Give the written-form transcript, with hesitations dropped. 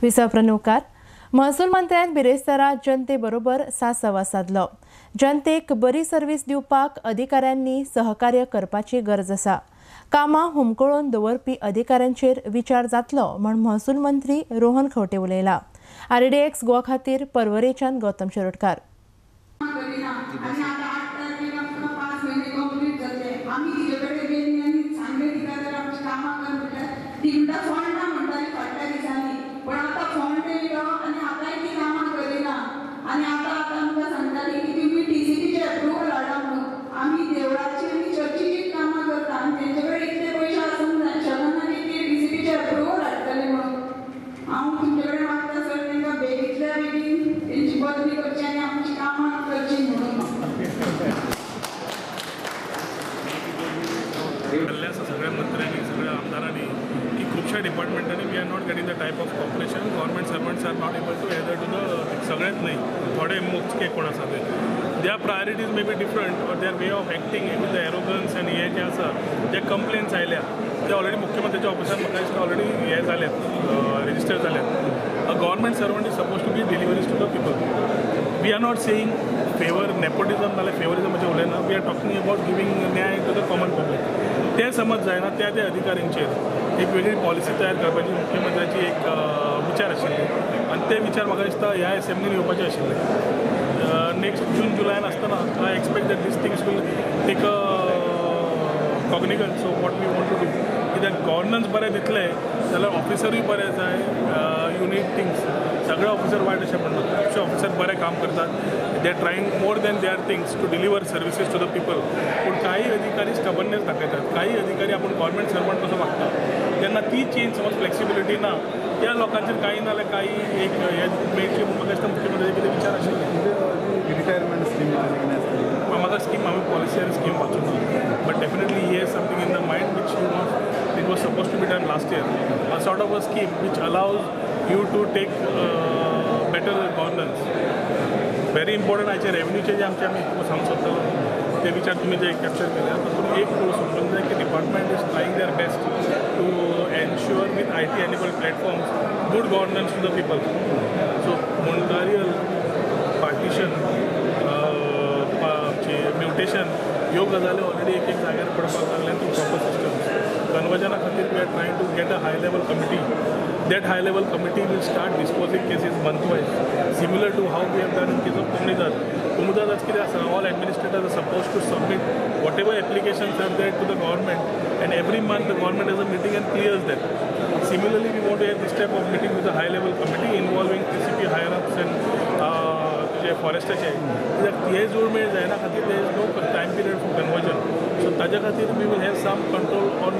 विसव प्रनुकार महसूल मंत्र्यान बिरेस्तारा जनते बरोबर सासवा सादलो. जनतेक बरी सर्वीस दिवपाक अधिकाऱ्यांनी सहकार्य करपाची गरज आसा. कामां हुमकळून दवरपी अधिकाऱ्यांचेर विचार जातलो म्हूण महसूल मंत्री रोहन खंवटे उलयला. आरडीएक्स गोवा खातीर पर्वरेच्यान गौतम शिरोडकार. सगळ्या मंत्र्यांनी सगळ्या आमदारांनी की खुबश्या डिपार्टमेंटांनी we are not getting the type of cooperation. Government servants are not able to adhere to the सगळेच न्हय थोडे मोजके कोण आसा ते their priorities may be different or their way of acting with the arrogance आनी हे जे आसा जे कंप्लेन्स आयल्या ते ऑलरेडी मुख्यमंत्र्याच्या ऑफिसान म्हाका दिसता ऑलरेडी हे जाल्यात रजिस्टर जाल्यात. A government servant is suppose to give deliveries to the people. We are not saying favour nepotism नाल्यार फेवरिजमाचें उलयना. We are talking about giving न्याय टू the common public. ते समज जायना त्या त्या अधिकाऱ्यांचेर एक वेगळी पॉलिसी तयार करपाची मुख्यमंत्र्याची एक विचार आशिल्ली आनी ते विचार म्हाका दिसता ह्या एसेंब्लीन येवपाचे आशिल्ले. नेक्स्ट जून जुलयान आसतना I expect that these things will take a cognizance of what we want to do. कित्याक गव्हर्नन्स बरें दितले जाल्यार ऑफिसरूय बरे जाय. युनीक थिंग्स सगळे ऑफिसर वायट अशें म्हणना, खुबशे ऑफिसर बरें काम करतात. They are trying more than their things to deliver services to the people. पूण काही अधिकारी स्टबर्ननेस दाखयतात, काही अधिकारी आपूण गव्हर्मेंट सर्वंट कसो वागता तेन्ना ती चेंज समज फ्लेक्सिबिलिटी ना त्या लोकांचेर काही ना जाल्यार काही एक हे मेळची म्हूण म्हाका दिसता मुख्यमंत्र्याचे कितें विचार आशिल्ले. रिटायरमेंट स्कीम म्हाका स्कीम हांवें पॉलिसी आनी स्कीम वाचूंक ना, but definitely he has something in the mind which you want it was suppose to be done last year. A sort of a scheme which allows you to take better governance. Very important. आयचे रेवेन्यूचे जे आमचे आमी सांगूंक सोदतालो ते विचार तुमी जे capture केले तातूंत एक समजूंक जाय की department is trying their best to ensure with IT enabled platforms good governance to the people. So monetarial partition आमचे म्युटेशन ह्यो गजाली ऑलरेडी एक एक जाग्यार पडपाक लागल्या थ्रू प्रॉपर सिस्टम्स. कन्वर्जना खातीर we are trying to get a high level committee. That high level committee will start disposing cases month wise, similar to how we have done in case of Comunidade. Comunidade कितें आसा, all administrators are suppose to submit whatever applications are there to the government and every month the government has a meeting and clears that. Similarly we want to have this type of meeting with a high level committee involving TCP higher ups and जे फॉरेस्टाचे. कित्याक हे जोडमेळ जायना खातीर there is no time period for conversion. So ताज्या खातीर we will have some control on